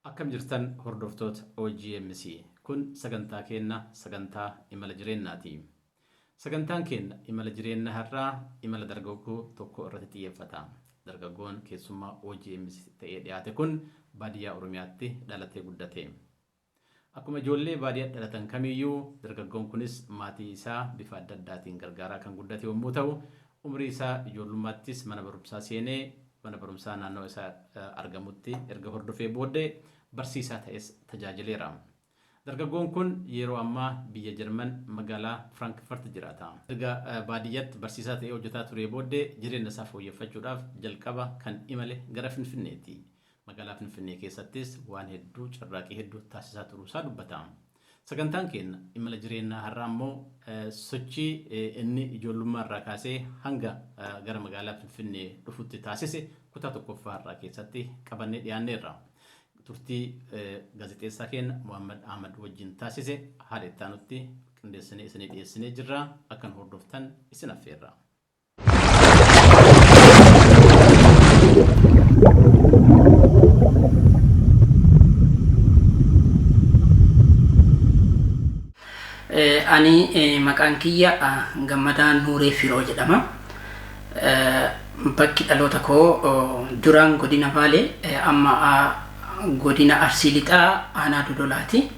Akkam jirtan hordoftoota OGMC. Kun sagantaa keenna sagantaa imala jireenyaati. Sagantaan keenya imala jireenya har'aa imala dargaggoo tokko irratti xiyyeeffata. Dargaggoon keessummaa OGMC ta'ee dhiyaate kun baadiyyaa Oromiyaatti dhalatee guddate. Akkuma ijoollee baadiyyaa dhalatan kamiyyuu dargaggoon kunis maatii isaa bifa adda addaatiin gargaaraa kan guddate yommuu ta'u, umrii isaa ijoollummaattis mana barumsaa seenee mana barumsaa naannoo isaa argamutti erga hordofee booddee barsiisaa ta'es tajaajileera. Dargaggoon kun yeroo ammaa biyya Jarman magaalaa Firaankfurt jiraata. Erga baadiyyaatti barsiisaa ta'ee hojjetaa turee booddee jireenya isaa fooyyeffachuudhaaf jalqaba kan imale gara Finfinneeti. Magaalaa Finfinnee keessattis waan hedduu carraaqii hedduu taasisaa turuusaa dubbata. Sagantaan keenya imala jireenyaa har'aa immoo sochii inni ijoollummaa irraa kaasee hanga gara magaalaa Finfinnee dhufutti taasise kutaa tokkoffaa har'aa keessatti qabannee dhiyaanneerra. Turtii gaazexeessaa keenya Muhammad Ahmad wajjin taasise haala itti aanutti qindeessinee isinii dhiyeessinee jirra. Akkan hordoftan isin affeerra. Ani maqaan kiyya Gammadaa Nuuree Firoo jedhama. Bakki dhaloota koo duraan godina Baalee, amma godina Arsii Lixaa, aanaa Dodolaati.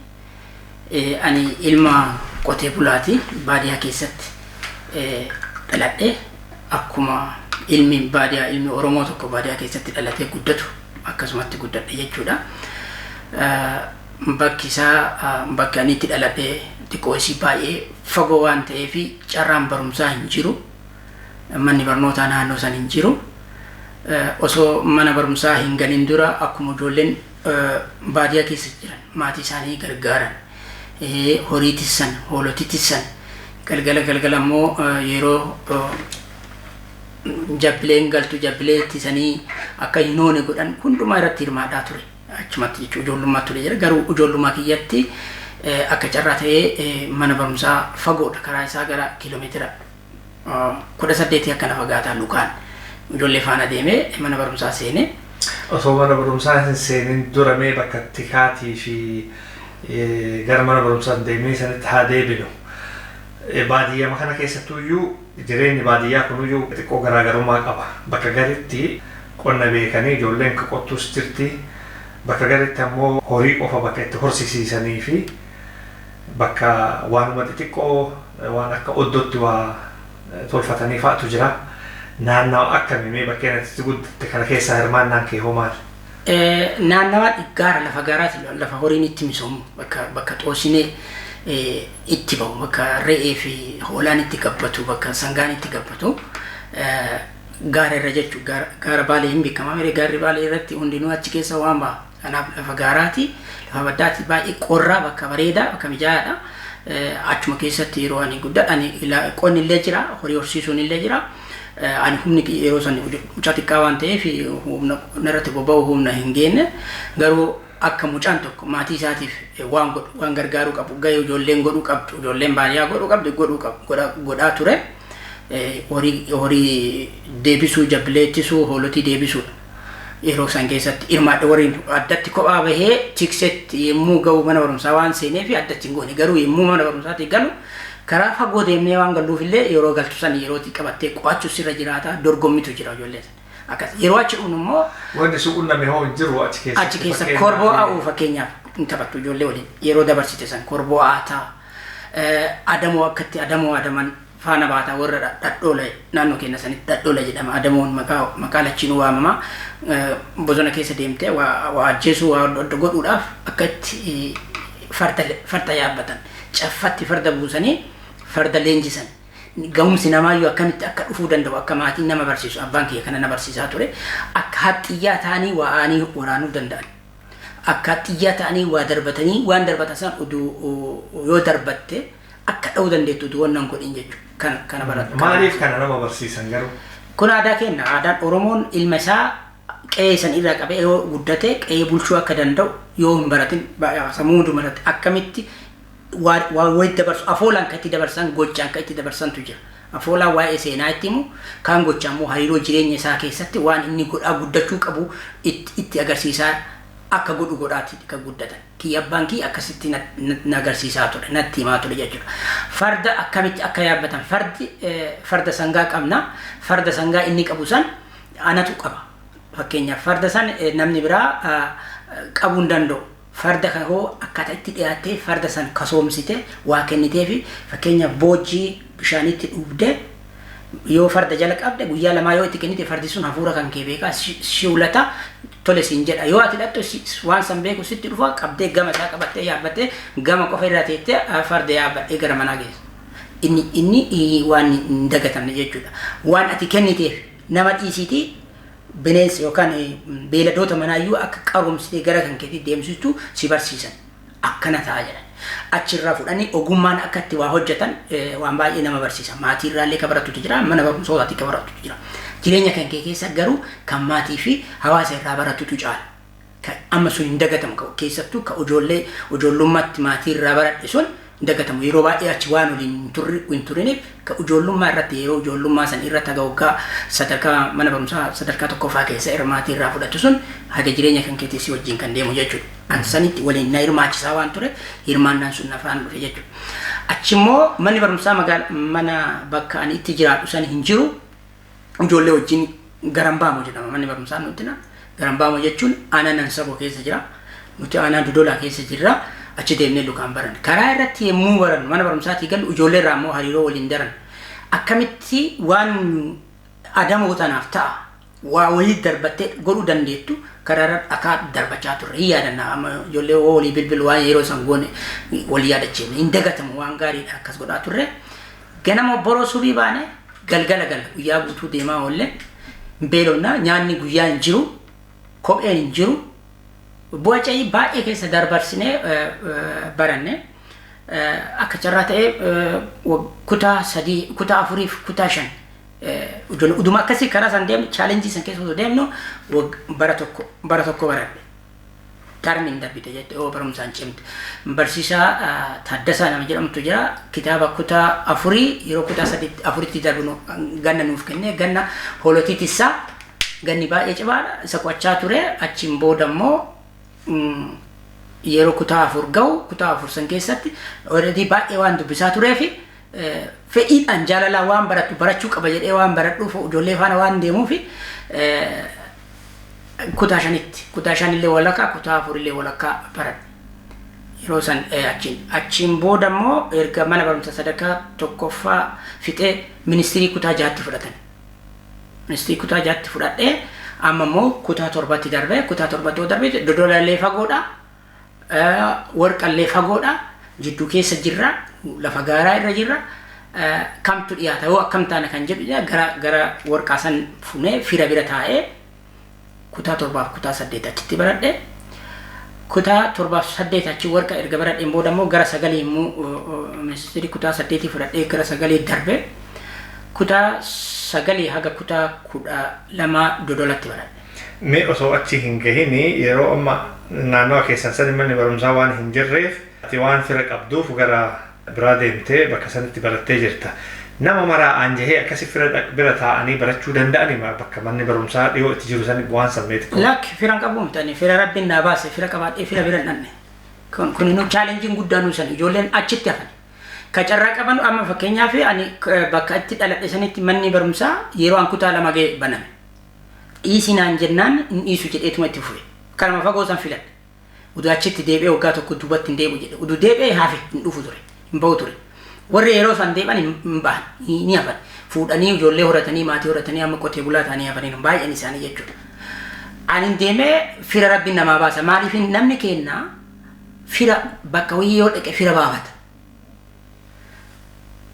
Ani ilma qotee bulaati, baadiyaa keessatti dhaladhe. Akkuma ilmi baadiyaa, ilmi Oromoo tokko baadiyaa keessatti dhalatee guddatu akkasumatti guddadhe jechuudha. Bakki isaa, bakki ani itti dhaladhe xiqqoo isii baay'ee fagoo waan ta'eef carraan barumsaa hin jiru. Manni barnootaa naannoo san hin jiru. Osoo mana barumsaa hin galin dura akkuma ijoolleen baadiyaa keessa jiran maatii isaanii gargaaran, horii tissan, hoolotii tissan, galgala galgala immoo yeroo jabbileen galtu jabbilee ittisanii akka hin hoone godhan hundumaa irratti hirmaadhaa ture. Achumatti jechuun ijoollummaa ture jira. Garuu ijoollummaa kiyyatti akka carraa ta'ee mana barumsaa fagoodha, karaa isaa gara kiiloomeetira 18 akkana fagaataa, lukaan ijoollee faana deemee mana barumsaa seenee. Osoo mana barumsaa hin seenin dura mee bakka tikaatii fi gara mana barumsaa hin deemin sanitti haa deebinu. Baadiyyama kana keessattuyyuu jireenyi baadiyyaa kunuyyuu xiqqoo garaagarummaa qaba. Bakka garitti qonna beekanii ijoolleen ka qottus jirti. Bakka garitti ammoo horii qofa bakka itti horsisiisanii fi bakka waanuma xixiqqoo waan akka oddootti waa tolfatanii fa'atu jira. Naannawa akkamii mee bakkeen ati itti guddatte kana keessaa hirmaannaan kee hoo maali? Naannawaa gaara, lafa gaaraati, lafa horiin itti misoomu, bakka xoosinee itti bahu, bakka re'ee fi hoolaan itti gabbatu, bakka sangaan itti gabbatu, gaara irra jechuudha. Gaara Baalee hin beekamaa mere, gaarri Baalee irratti hundinuu achi keessa waan baha. Kanaaf lafa gaaraati, lafa baddaati, baay'ee qorraa, bakka bareedaa, bakka mijaa'aadha. Achuma keessatti yeroo ani guddadha, ani qonni illee jira, horii horsiisuun illee jira. Ani humni yeroo san mucaa xiqqaa waan ta'eef humna irratti bobba'u humna hin geenne, garuu akka mucaan tokko maatii isaatiif waan godhu, waan gargaaruu qabu, gahee ijoolleen godhuu qabdu, ijoolleen baadiyyaa godhuu qabdu godhuu qabu godhaa ture. Horii deebisuu, jabbilee ittisuu, hoolotii deebisuudha. Yeroo san keessatti hirmaadhe. Warreen addatti kophaa bahee tiksetti yommuu ga'u mana barumsaa waan seenee fi addatti hin goone, garuu yommuu mana barumsaatti galu karaa fagoo deemnee waan galluuf illee yeroo galtu san yerootti qabattee qo'achuu sirra jiraata, dorgommitu jira ijoollee sana. Akkas yeroo achi dhufnu immoo. Wanni si qunname hoo hin jiru achi keessatti? Achi keessa korboo a'uu fakkeenyaaf hin taphattu ijoollee waliin, yeroo dabarsite san korboo aataa, adamoo akkatti adamoo adaman faana baataa, warra dhadhoola, naannoo keenya sanitti dhadhoola jedhama. Adamoon maqaa lachiinuu waamama. Bosona keessa deemtee waa ajjeesuu, waa godhuudhaaf akka itti farda yaabbatan, caffatti farda buusanii farda leenjisan, ga'umsi namaayyuu akkamitti akka dhufuu danda'u akka maatiin nama barsiisu, abbaan kiyya kana na barsiisaa ture, akka haxxiyyaa ta'anii wa'anii waraanuu danda'an. Akka xiyyaa ta'anii waa darbatanii waan darbatan san oduu yoo darbatte akka dha'uu dandeettu oduu wannan godhin jechuudha. Kana baradhu. Maaliif kana nama barsiisan garuu? Kun aadaa kenna. Aadaan Oromoon ilma isaa qe'ee san irraa qabee yoo guddate qe'ee bulchuu akka danda'u yoo hin baratin sammuu hundumarratti akkamitti waa walitti dabarsu, afoolaan kan itti dabarsan, gochaan kan itti dabarsantu jira. Afoolaan waa'ee seenaa itti himu, kaan gochaa immoo hariiroo jireenya isaa keessatti waan inni godhaa guddachuu qabu itti agarsiisaa akka godhu godhaati kan guddatan. Kiyya abbaan kiyya akkasitti na agarsiisaa ture, natti himaa ture jechuudha. Farda akkamitti akka yaabbatan, fardi farda sangaa qabna, farda sangaa inni qabu san anatu qaba. Fakkeenyaaf farda san namni biraa qabuu hin danda'u. Farda kan hoo akkaataa itti dhiyaattee farda san kasoomsite waa kennitee fi fakkeenyaaf boojjii bishaanitti dhuubdee yoo farda jala qabde guyyaa lamaa yoo itti kennite fardi sun hafuura kan kee beekaa shiwlata tole siin jedha. Yoo ati dhattu waan san beeku sitti dhufa qabdee gama isaa qabattee yaabbattee gama qofa irraa teettee farda yaabbadhee gara manaa geessa. Inni waan hin dagatamne jechuudha. Waan ati kenniteef nama dhiisiitii bineensa yookaan beeyladoota manaayyuu akka qaroomsitee gara kan keetti deemsistu si barsiisan. Akkana ta'a jedhan. Achirraa fudhanii ogummaan akka itti waa hojjetan waan baay'ee nama barsiisa. Maatiirraallee ka baratutu jira, mana barumsootaatti ka baratutu jira. Jireenya kan kee keessa garuu kan maatii fi hawaasa irraa baratutu caala. Amma sun hin dagatamu, keessattuu ka ijoollee ijoollummaatti maatiirraa baradhe sun hin dagatamu. Yeroo baay'ee achi waan waliin hin turiniif ka ijoollummaa irratti yeroo ijoollummaa san irratti haga waggaa sadarkaa mana barumsaa sadarkaa tokkoffaa keessa irra maatii irraa fudhatu sun haga jireenya kan keetii si wajjin kan deemu jechuudha. An sanitti waliin na hirmaachisaa waan ture hirmaannaan sun nafaan dhufe jechuudha. Achi immoo manni barumsaa magaala mana bakka ani itti jiraadhu san hin jiru. Ijoollee wajjin Garambaamo jedhama manni barumsaa nuti na. Garambaamo jechuun aanaa Nansaboo keessa jira. Nuti aanaa Dodolaa keessa jirra. Achi deemnee lukaan baran. Karaa irratti yommuu baran mana barumsaatii galu ijoollee irraa immoo hariiroo waliin daran. Akkamitti waan adamoo tanaaf ta'a waa walii darbattee godhuu dandeettu karaa irra dhakaa darbachaa turre. Hin yaadanna amma ijoollee walii bilbilu waan yeroo san goone walii yaadachiifne. Hin dagatamu, waan gaariidha akkas godhaa turre. Ganama boroo subii baane galgala gala guyyaa guutuu deemaa oolle. Beelofna, nyaanni guyyaa hin jiru, kopheen hin jiru. Bu'a cayii baay'ee keessa darbarsinee baranne. Akka carraa ta'ee kutaa 3, kutaa 4 fi kutaa 5 uduma akkasii karaa san deemnu, challenge san keessa osoo deemnu bara tokko baradhe. Tarmiin darbite jette yoo barumsaan cimte. Barsiisaa Taaddasaa nama jedhamtu jira. Kitaaba kutaa 4 yeroo kutaa 4tti darbinu ganna nuuf kenne, ganna hoolotii tissaa ganni baay'ee cimaadha. Isa qo'achaa ture. Achiin booda immoo yeroo kutaa 4 ga'u, kutaa 4 san keessatti already baay'ee waan dubbisaa turee fi fedhiidhaan jaalalaa waan barattu barachuu qaba jedhee waan baradhuuf ijoollee faana waan deemuuf kutaa 5tti, kutaa 5illee walakkaa, kutaa 4illee walakkaa baradhe. Yeroo san achiin booda immoo erga mana barumsa sadarkaa tokkoffaa fixee ministirii kutaa 6tti fudhatan. Ministirii kutaa 6tti fudhadhee amma immoo kutaa 7tti darbee, kutaa 7tti yoo darbe Dodolallee fagoodha. Warqallee fagoodha. Jidduu keessa jirra. Lafa gaaraa irra jirra. Kamtu dhiyaata yoo akkam taane kan jedhu gara warqaa san funee fira bira taa'ee kutaa 7f kutaa 8 achitti baradhe. Kutaa 7f 8 achi warqa erga baradheen booda immoo gara 9 immoo ministirii kutaa 8 fudhadhee gara 9 darbe. Kutaa 9 haga kutaa 12 Dodolatti baradhe. Mee osoo achi hin gahini yeroo amma naannawa keessan sani manni barumsaa waan hin jirreef ati waan fira qabduuf gara biraa deemtee bakka sanitti barattee jirta. Nama maraa aan jahee akkasi fira bira taa'anii barachuu danda'ani bakka manni barumsaa dhiyoo itti jiru sani waan sammeeti qabu? Lakki, fira hin qabu miti, fira Rabbiin naa baase, fira qabaadhee fira bira hin dhanne. Kun nu challengeiin guddaa nu san ijoolleen achitti hafan. Ka carraa qaban amma fakkeenyaaf ani bakka itti dhaladhe sanitti manni barumsaa yeroo an kutaa 2 ga'e baname. Dhiisi naan jennaan hin dhiisu jedheetuma itti fufe. Kanuma fagoo san filadhe. Utuu achitti deebi'ee waggaa tokko duubatti hin deebi'u jedhe. Utuu deebi'ee hafe hin dhufu ture. Hin bahu ture. Warri yeroo san deebi'an hin bahan, ni hafan. Fuudhanii ijoollee horatanii maatii horatanii amma qotee bulaa ta'anii hafanii baay'een isaanii jechuudha. Ani deemee fira Rabbiin namaa baasa. Maaliif namni kenna fira bakka wayii yoo dhaqe fira baafata.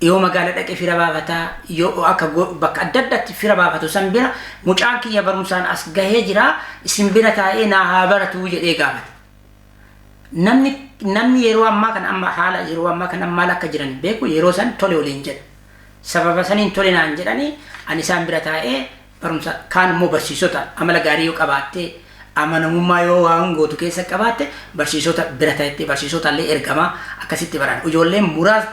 Yoo magaala dhaqe fira baafata, yoo akka bakka adda addaatti fira baafatu san bira mucaan kiyya barumsaan as gahee jira, isin bira taa'ee naa haa baratu jedhee gaafata. Namni yeroo ammaa kana amma haala yeroo ammaa kana maal akka jiran beeku yeroo san tole waliin jedha. Sababa saniin tole naan jedhanii ani isaan bira taa'ee barumsa kaan immoo barsiisota amala gaarii yoo qabaatte amanamummaa yoo waan gootu keessa qabaatte barsiisota bira taa'etti barsiisota illee ergamaa akkasitti baran. Ijoolleen muraasa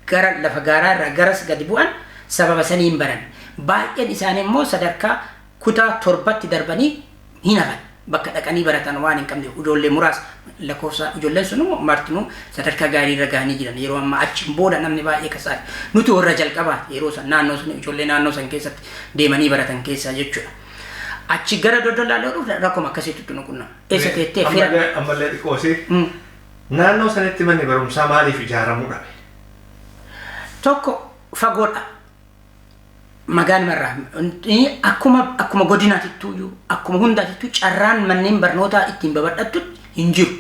gara lafa gaaraa irraa garas gadi bu'an sababa saniin baran. Baay'een isaanii immoo sadarkaa kutaa 7tti darbanii hin hafan. Bakka dhaqanii baratan waan hin qabne ijoollee muraasa lakkoofsa ijoolleen sun immoo martinuu sadarkaa gaarii irra gahanii jiran yeroo ammaa achiin booda namni baay'ee kasaare. Nuti warra jalqabaa yeroo san naannoo sun ijoollee naannoo san keessatti deemanii baratan keessaa jechuudha. Achi gara Dodolaa yoo dhufne rakkoo akkasiitu nu qunnama. Eessa teettee fira? Ammallee xiqqoosii. Naannoo sanitti manni barumsaa maaliif ijaaramuu dhabe? Tokko fagoodha. Magaaluma irraa akkuma godinaatittuu iyyuu akkuma hundaatittuu carraan manneen barnootaa ittiin babal'attu hin jiru.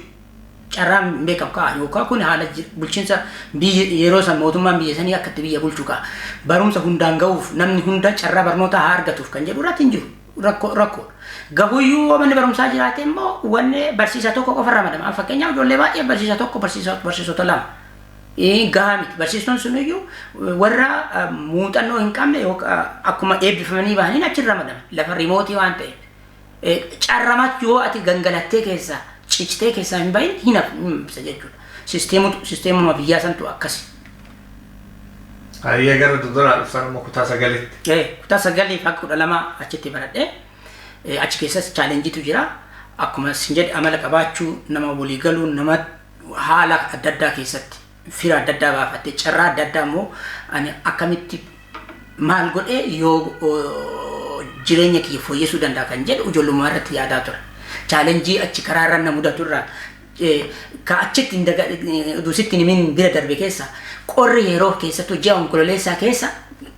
Carraan hin beekamu ka'a yookaan kun haala bulchiinsa biyya yeroo san mootummaan biyya sanii akka itti biyya bulchu ka'a. Barumsa hundaan ga'uuf namni hunda carraa barnootaa haa argatuuf kan jedhu irratti hin jiru. Rakkoo. Gahuyyuu manni barumsaa jiraate immoo wanni barsiisaa tokko qofa ramadama. Fakkeenyaaf ijoollee baay'ee barsiisaa tokko barsiisota lama. Gahaa miti. Barsiistuun sun iyyuu warra muuxannoo hin qabne yookaan akkuma eebbifamanii bahaniin achi ramadama. Lafa riimootii waan ta'eef. Carramaatti yoo ati gangalattee keessaa cichitee keessaa hin bahin hin hafsa jechuudha. Sisteemuma biyyaa santu akkasi. Hayyee gara Dodolaa dhuftan immoo kutaa 9tti. Kutaa 9 fi 12 achitti baradhee achi keessas chaalenjiitu jira. Akkuma isin jedhe amala qabaachuu nama walii galuu nama haala adda addaa keessatti fira adda addaa baafattee carraa adda addaa immoo ani akkamitti maal godhee yoo jireenya kiyya fooyyessuu danda'a kan jedhu ijoollummaa irratti yaadaa ture. Chaalenjii achi karaa irra na mudatu irraa ka achitti dusitti himin bira darbe keessa qorri yeroo keessattuu ji'a onkololeessaa keessa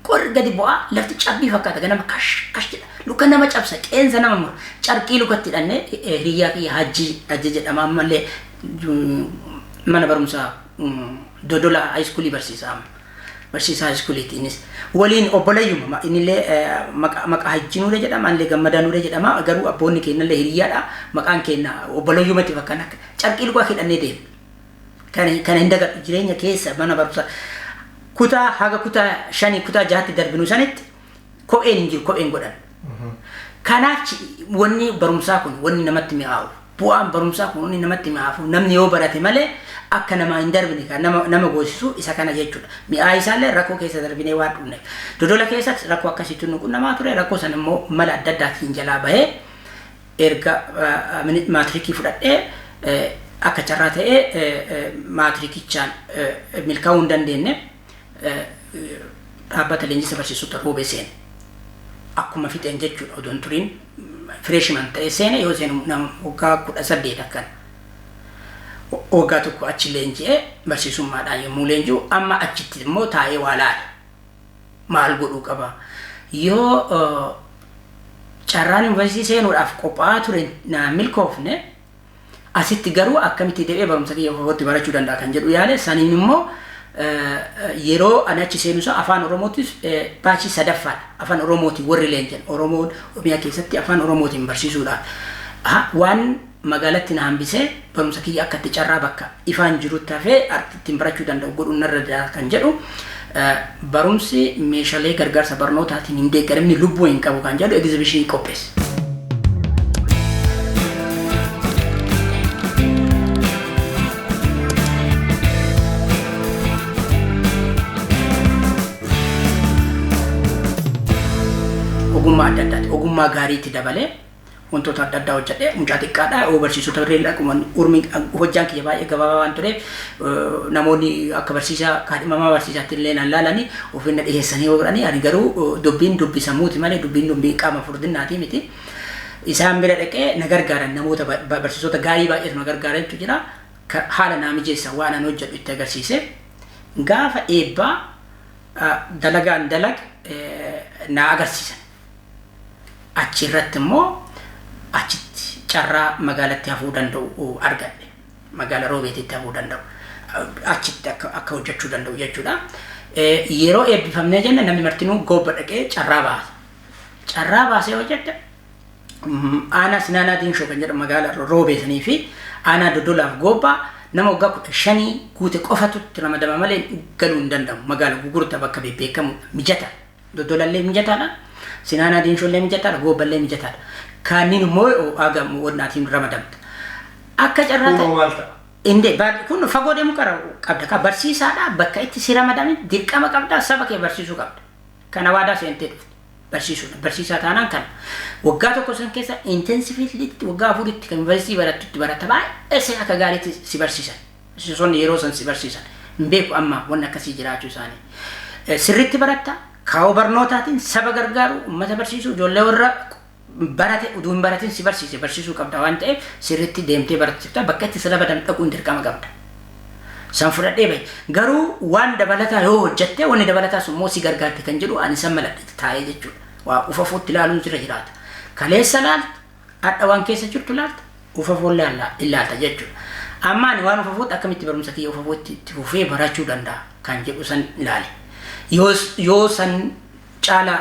qorri gadi bu'aa lafti cabbii fakkaata ganama kash kash jedha luka nama cabsa qeensa nama mura carqii lukatti hidhannee hiriyyaa kiyya Hajji jedhama ammallee mana barumsaa Dodola haayiskuulii barsiisaa amma. Barsiisaa haayiskuuliiti innis. Waliin obboleeyyuma innillee maqaa Hajji Nuuree jedhama anillee Gammadaa Nuuree jedhama garuu abboonni keenyallee hiriyyaadha maqaan keenya obboleeyyumatti fakkaata akka carqii lukaa hidhannee deemna. Kana hin dagadhu jireenya keessa mana barumsaa kutaa haga kutaa 5 kutaa 6tti darbinu sanitti kopheen hin jiru kopheen godhan. Kanaaf wanni barumsaa kun wanni namatti mi'aawu bu'aan barumsaa kun wanni namatti mi'aafu namni yoo barate malee akka namaa hin darbine kan nama goosisu isa kana jechuudha. Mi'aa isaallee rakkoo keessa darbinee waan dhufneef. Dodola keessatti rakkoo akkasiitu nu qunnamaa ture rakkoo sana immoo mala adda addaatiin jalaa bahee erga maatirikii fudhadhee akka carraa ta'ee maatirikichaan milkaa'uu hin dandeenye dhaabbata leenjisa barsiisota Roobee seene. Akkuma fixeen jechuudha odoo hin turiin fireeshman ta'ee seene yoo seenu nama waggaa 18 akkana. Waggaa tokko achi leenji'ee barsiisummaadhaan yommuu leenji'u amma achitti immoo taa'ee waa laala. Maal godhuu qaba? Yoo carraan yuunivarsiitii seenuudhaaf qophaa'aa ture naan milkoofne asitti garuu akkamitti deebi'ee barumsa kiyya ofootti barachuu danda'a kan jedhu yaale saniin immoo yeroo ani achi seenu sana afaan Oromootis baachii 3ffaadha. Afaan Oromootiin warri leenjan Oromoon Oromiyaa keessatti afaan Oromootiin barsiisuudhaaf. Waan magaalatti na hambisee barumsa kiyya akka itti carraa bakka ifaan jirutti hafee ittiin barachuu danda'u godhuun narra jira kan jedhu barumsi meeshaalee gargaarsa barnootaatiin hin deeggaramne lubbuu hin qabu kan jedhu egzibishinii qopheesse. Ogummaa adda addaati. Ogummaa gaariitti dabalee wantoota adda addaa hojjedhee mucaa xiqqaadha. Yoo barsiisota birree akkuma urmiin hojjaan kiyya baay'ee gabaabaa waan tureef namoonni akka barsiisaa kaadhimamaa barsiisaatti illee naan laalanii ofiin na dhiyeessanii yoo godhanii ani garuu dubbiin dubbisamuuti malee dubbiin dubbii qaama furdinaatii miti. Isaan bira dhaqee na gargaaran namoota barsiisota gaarii baay'eetu na gargaarantu jira. Haala naa mijeessa waan an hojjedhu itti agarsiise. Gaafa eebbaa dalagaan dalag naa agarsiisan. Achi irratti immoo achitti carraa magaalatti hafuu danda'u argadhe. Magaala Roobeetitti hafuu danda'u. Achitti akka hojjechuu danda'u jechuudha. Yeroo eebbifamnee jenne namni martinuu goobba dhaqee carraa baasa. Carraa baasee hojjedhe. Aanaa Sinaanaa Diinshoo kan jedhamu magaala Roobeesanii fi Aanaa Dodolaaf Goobbaa nama waggaa 15 guute qofatu itti ramadama malee galuu hin danda'amu. Magaala gurgurtaa bakka beekamu mijata. Dodolallee mijataadha. Sinaanaa Diinshoollee mijataadha. Goobballee mijataadha. Kaannin immoo hagam wannaatiin ramadamta. Akka carraa Kunoo maal ta'a? Inde kun fagoo deemuu qabda ka barsiisaadha bakka itti si ramadame dirqama qabda saba kee barsiisuu qabda. Kana waadaa seentee dhufte barsiisuudha. Barsiisaa taanaan kana waggaa tokko san keessa intensively waggaa 4tti kan yuunivarsiitii barattutti baratta baay'ee si akka gaariitti si barsiisan. Barsiisonni yeroo san si barsiisan. Hin beeku amma wanni akkasii jiraachuu isaanii. Sirriitti baratta kaa'oo barnootaatiin saba gargaaru uummata barsiisuu ijoollee warra barate utuu hin baratin si barsiise barsiisuu qabda waan ta'eef sirriitti deemtee barachiifta bakka itti si ramadan dhaquun dirqama qabda. San fudhadhee bahe. Garuu waan dabalataa yoo hojjatte wanni dabalataa sun immoo si gargaarti kan jedhu ani san maladhe taa'ee jechuudha. Waa ufafuutti ilaaluun sirra jiraata. Kaleessa laalta, hadha waan keessa jirtu laalta, ufafuun ilaalta jechuudha. Amma ani waan ufafuutti akkamitti barumsa kiyya ufafuutti itti fufee barachuu danda'a kan jedhu san ilaale. Yoo san caala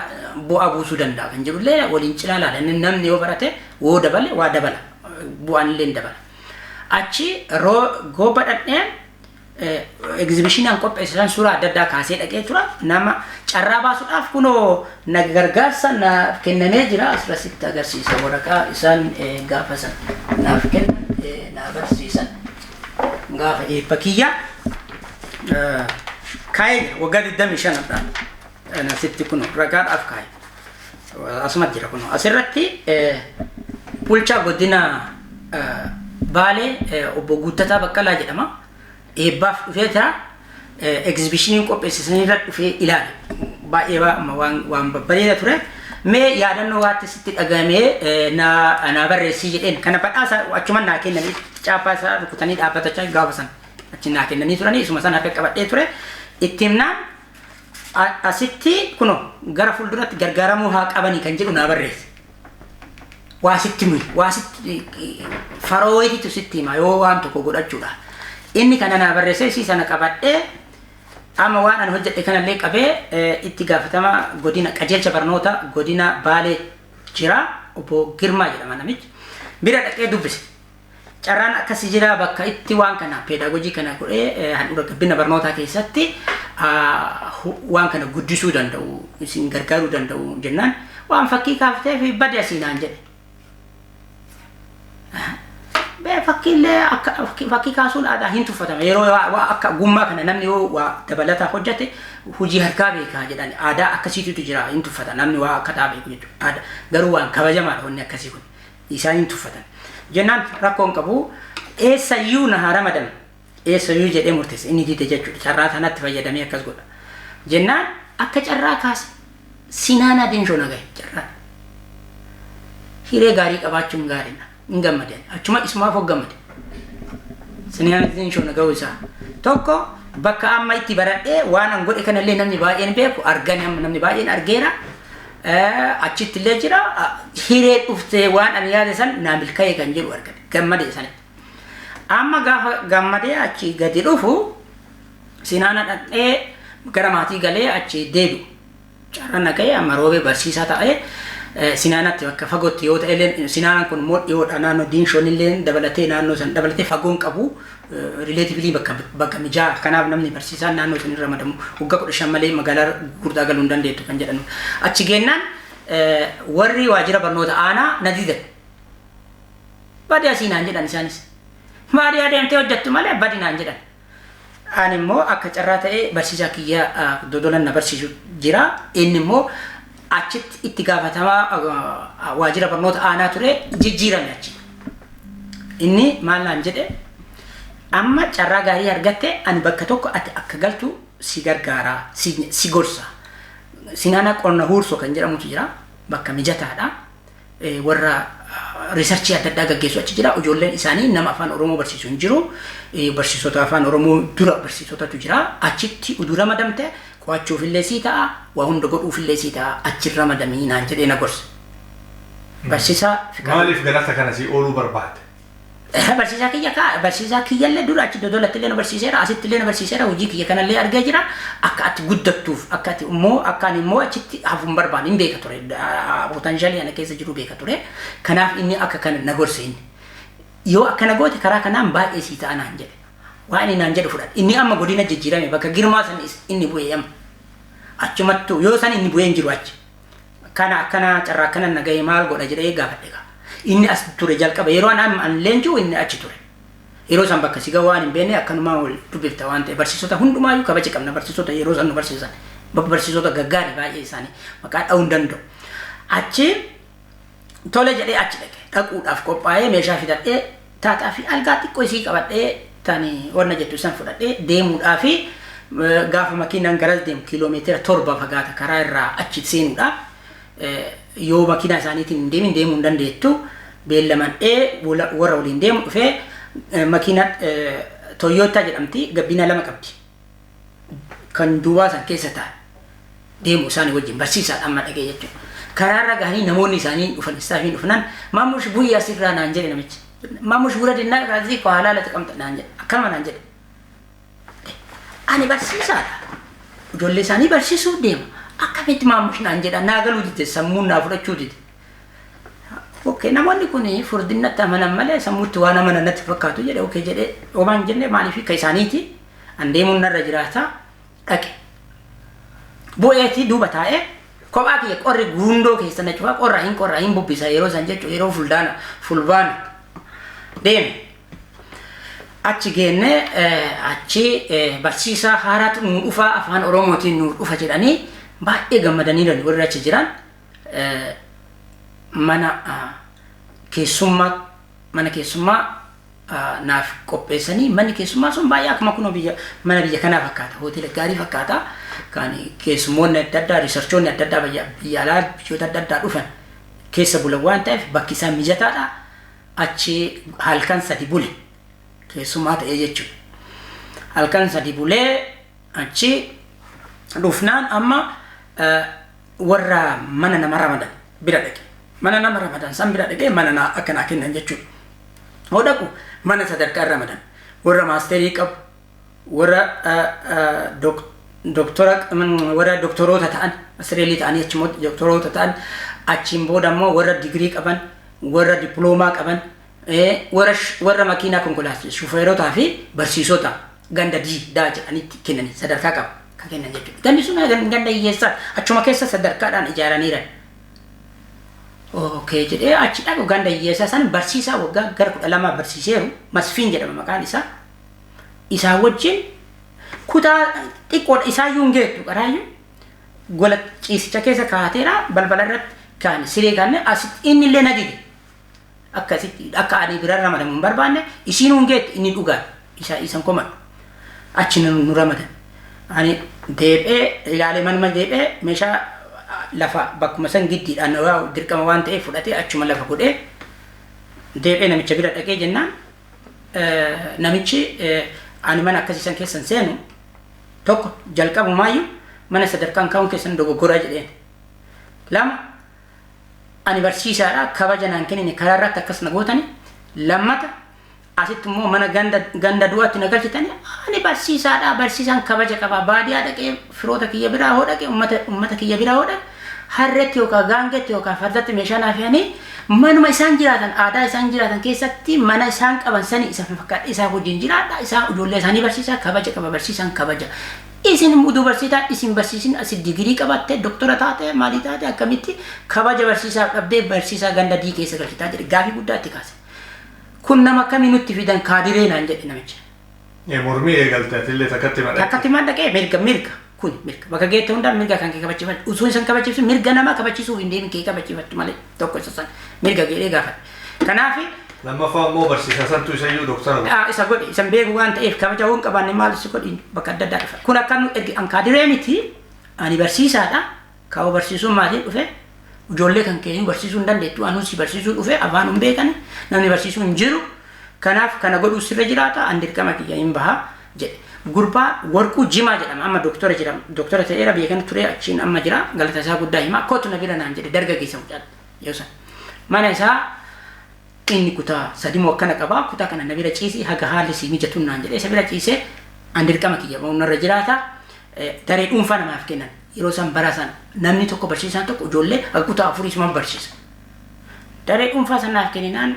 bu'aa buusuu danda'a kan jedhullee waliin cinaa ilaala. Inni namni yoo barate woo dabale waa dabala. Bu'aan illee dabala. Achi Goobba dhaqnee egzibishinaan qopheessisan suuraa adda addaa kaasee dhaqee tura. Nama carraa baasuudhaaf kunoo na gargaarsa naaf kennamee jira. Asirratti agarsiisa waraqaa isaan gaafa san naaf kennan na agarsiisan gaafa eebba kiyya kaa'ee jira waggaa 25 dha. Asitti kun ragaadhaaf kaa'e. Asumatti jira kun asirratti bulchaa godina Baalee obbo Guuttataa Baqqalaa jedhama. Eebbaaf dhufee jira. Egzibishiniin qopheessisan irra dhufee ilaale. Baay'ee waan babbareeda ture. Mee yaadannoo waatti sitti dhagahame naa barreessii jedheen. Kana badhaasa achuma naa kennanii chaappaa isaa rukutanii dhaabbatachaa gaafa san achi naa kennanii turanii isuma san harka qabadhee ture. Itti himnaan asitti kunoo gara fuulduratti gargaaramuu haa qabanii kan jedhu naa barreesse. Waa sitti himi, waa sitti faroo wayiitu sitti hima yoo waan tokko godhachuudha. Inni kana naa barreesse isii sana qabadhee amma waan ani hojjedhe kanallee qabee itti gaafatama godina qajeelcha barnoota godina Baalee jira obbo Girmaa jedhama namichi bira dhaqee dubbise. Carraan akkasii jira bakka itti waan kana pedaagojii kana godhee handhuura gabbina barnootaa keessatti waan kana guddisuu danda'u isin gargaaruu danda'u jennaan waan fakkii kaaftee fi bade asii naan jedhe. Bee fakkiillee akka fakkii kaasuun aadaa hin tuffatama yeroo waa akka gummaa kana namni yoo waa dabalataa hojjete hojii harkaa beekaa jedhan aadaa akkasiitu jira hin tuffata namni waa akka taa beeku jechuudha. Aadaa garuu waan kabajamaadha wanni akkasii kun isaan hin tuffatan. Jennaan rakkoon qabu eessayyuu na haa ramadan eessayyuu jedhee murteesse inni dide jechuudha carraa sanatti fayyadamee akkas godha. Jennaan akka carraa kaase Sinaanaa Diinshoo na gahe carraan. Hiree gaarii qabaachuun gaariidha. Hin gammadan. Achuma isumaaf gammade. Sinaanaa Diinshoo na gahuu isaa. Tokko bakka amma itti baradhee waan an godhe kanallee namni baay'een beeku argani amma namni baay'een argeera. Achitti illee jira. Hiree dhuftee waan ani yaade san naa milkaa'e kan jedhu argate. Gammadee sanitti. Amma gaafa gammadee achi gadi dhufu Sinaana dhaqee gara maatii galee achi deebi'u. Carraan na ga'e amma roobee barsiisaa ta'ee Sinaanatti bakka fagootti yoo ta'e illee Sinaanaan kun immoo dhiyoodha naannoo Diinshoon illee dabalatee naannoo san dabalatee fagoon qabu rileetivlii bakka mijaa kanaaf namni barsiisaan naannoo san irra ramadamu waggaa 15 malee magaalaa gurguddaa galuu hin dandeettu kan jedhan. Achi geennaan warri waajjira barnoota aanaa na didan. Badi asii naan jedhan isaanis. Baadiyyaa deemtee hojjettu malee badi naan jedhan. Ani immoo akka carraa ta'ee barsiisaa kiyya Dodolan na barsiisu jira. Inni immoo achitti itti gaafatamaa waajjira barnoota aanaa ture jijjiirame achi. Inni maal naan jedhe amma carraa gaarii argatte ani bakka tokko ati akka galtu si gargaara si gorsa. Sinaana qonna huursoo kan jedhamutu jira bakka mijataadha. Warra riisarchii adda addaa gaggeessu achi jira. Ijoolleen isaanii nama afaan Oromoo barsiisu hin jiru. Barsiisota afaan Oromoo dura barsiisotatu jira. Achitti uduu ramadamte qo'achuufillee sii ta'a, waa hunda godhuufillee sii ta'a. Achi ramadamii naan jedhee na gorse. Barsiisaa Fiqaaduu. Maaliif galata kana sii ooluu barbaade? Barsiisaa kiyya kaa barsiisaa kiyyallee dura achi Dodolatti illee na barsiiseera asitti illee na barsiiseera hojii kiyya kanallee argee jira akka ati guddattuuf akka ati immoo akka ani immoo achitti hafu hin barbaanne hin beeka ture potentialii ana keessa jiru beeka ture kanaaf inni akka kana na gorse inni Yoo akkana goote karaa kanaan baay'ee sii ta'a naan jedhe. Waan inni naan jedhu fudhadhe. Inni amma godina jijjiirame bakka Girmaa san inni bu'ee amma. Achumattuu yoo san inni bu'ee hin jiru achi. Kana akkana carraa akkana na ga'e maal godha jedhee gaafadhe gaa. Inni as ture jalqaba yeroo an amma an leenji'u inni achi ture. Yeroo san bakka si ga'u waan hin beekne akkanumaa wal dubbifta waan ta'e barsiisota hundumaayyuu kabaja qabna barsiisota yeroo san nu barsiisan. Barsiisota gaggaarii baay'ee isaanii maqaa dha'uu hin danda'u. Achi tole jedhee achi dhaqe. Dhaquudhaaf qophaa'ee meeshaa fidadhee taataa fi algaa xiqqoo isii qabadhee tani wanna jettu san fudhadhee deemuudhaa fi gaafa makiinaan garas deemu kiiloomeetira 7 fagaata karaa irraa achi seenuudhaaf yoo makiinaa isaaniitiin hin deemin deemuu hin dandeettu beellamadhee warra waliin deemu dhufee makiinaa Toyota jedhamti gabbina 2 qabdi. Kan duubaa san keessa taa'e deemu isaanii wajjin barsiisaadha amma dhagee jechuudha. Karaarra gahanii namoonni isaanii dhufan istaafiin dhufnaan maamush bu'ii asirraa naan jedhe namichi. Maamush wura dinnaa kaasii koo halaala xiqamta naan jedhe akkanuma naan jedhe. Ani barsiisaadha. Ijoollee isaanii barsiisuu deema. Akkamitti maamush naan jedha naa galuu dide sammuun naa fudhachuu dide. Okay, namoonni kun furdinnatti amanan malee sammuutti waan amanan natti fakkaatu jedhe okay jedhe homaa hin jenne maaliif akka isaaniiti an deemuun narra jiraata dhaqe. Bu'eetii duuba taa'ee kophaa kiyya qorri guundoo keessa na cufaa qorra hin qorra hin bubbisa yeroo san jechuun yeroo fuldaana fulbaana deeme. Achi geenne achi barsiisaa haaraatu nu dhufaa afaan Oromootiin nu dhufa jedhanii baay'ee gammadanii warri achi jiran mana keessummaa mana keessummaa naaf qopheessanii manni keessummaa sun baay'ee akkuma kunoo biyya mana biyya kanaa fakkaata hoteela gaarii fakkaata kan keessummoonni adda addaa riisarchoonni adda addaa biyya alaa biyyoota adda addaa dhufan keessa bulan waan ta'eef bakki isaa mijataadha achi halkan 3 bule keessummaa ta'ee jechuudha. Halkan 3 bulee achi dhufnaan amma warra mana nama ramadan bira dhaqe. Mana nama ramadan san bira dhaqee mana naa akka naa kennan jechuudha. Hoo dhaqu mana sadarkaa ramadan warra maasterii qabu warra doktora warra doktoroota ta'an asireelii ta'anii achi immoo doktoroota ta'an achiin booda immoo warra digirii qaban warra diploomaa qaban warra makiinaa konkolaachisu shufeerotaa fi barsiisota ganda daa jedhanitti kennanii sadarkaa qaba kan kennan jechuudha. Gandi sun ganda hiyyeessaa achuma keessa sadarkaadhaan ijaaraniiran. Okay jedhee achi dhaqu ganda hiyyeessaa san barsiisaa waggaa gara 12 barsiiseeru Masfiin jedhama maqaan isaa. Isaa wajjin kutaa xiqqoodha isaayyuu hin geettu qaraayyuu gola ciisicha keessa kaateera balbala irratti kaane siree kaane asitti inni illee na dide. Akkasitti akka ani bira ramadamu hin barbaanne isiin hin geettu inni dhugaan isa isan komadhu. Achi nu ramadan. Ani deebi'ee ilaalee manuma deebi'ee meeshaa lafa bakkuma san giddiidhaan waa dirqama waan ta'eef fudhatee achuma lafa godhee deebi'ee namicha bira dhaqee jennaan namichi ani mana akkasii san keessan seenu tokko jalqabumaayyuu mana sadarkaan kaa'uun keessan dogoggoraa jedheen. 2 ani barsiisaadha kabaja naan kennine karaa irratti akkas na gootani lammata asitti immoo mana ganda du'aatti na galchitani ani barsiisaadha barsiisaan kabaja qaba baadiyaa dhaqee firoota kiyya biraa hoo dhaqee ummata kiyya biraa hoo dhaqe harreetti yookaan gaangeetti yookaan fardatti meeshaa naaf fe'anii manuma isaan jiraatan aadaa isaan jiraatan keessatti mana isaan qaban sani isa fakkaadha isaa wajjin jiraadha isaa ijoollee isaanii barsiisaa kabaja qaba barsiisaan kabaja. Isin uduu barsiisaa isin barsiisin asi digirii qabatte doktora taate maalii taate akkamitti kabaja barsiisaa dhabdee barsiisaa ganda dii keessa galchitaa jedhe gaafii guddaa itti kaase. Kun nama akkamii nutti fidan kaadiree naan jedhe namichi. Mormii eegalte atillee takkatti madaqxe. Takkatti madaqee mirga mirga kun mirga bakka geette hundaan mirga kan kee kabachiifadhu utuu isan kabachiiftu mirga namaa kabachiisuuf hin deemin kee kabachiifattu malee tokko isa san mirga jedhee gaafadhe. Kanaaf Lammaffaa immoo barsiisaa santu isayyuu doktara godhe. Isa godhe isan beeku waan ta'eef kabaja waan qabaanne maal si godhi bakka adda addaa dhufa. Kun akka nu ergi an kaadiree miti ani barsiisaadha kaawwa barsiisummaatiin dhufe ijoollee kan keenya barsiisuu hin dandeettu anuu si barsiisuu dhufe afaan hin beekani namni barsiisuu hin jiru kanaaf kana godhuu sirra jiraata an dirqama kiyya hin baha jedhe. Gurbaa Warquu Jimaa jedhama amma doktora jedhama doktora ta'eera biyya kana ture achiin amma jira galata isaa guddaa hima kootu na bira naan jedhe dargaggeessa mucaa yoo san mana isaa inni kutaa 3 moo akkana qaba kutaa kana na bira ciisi haga haalli si mijatuun naan jedhe isa bira ciisee an dirqama kiyya ba'uun narra jiraata daree dhuunfaa namaaf kennan yeroo san bara san namni tokko barsiisaan tokko ijoollee haga kutaa 4 isumaan barsiisa daree dhuunfaa san naaf kenninaan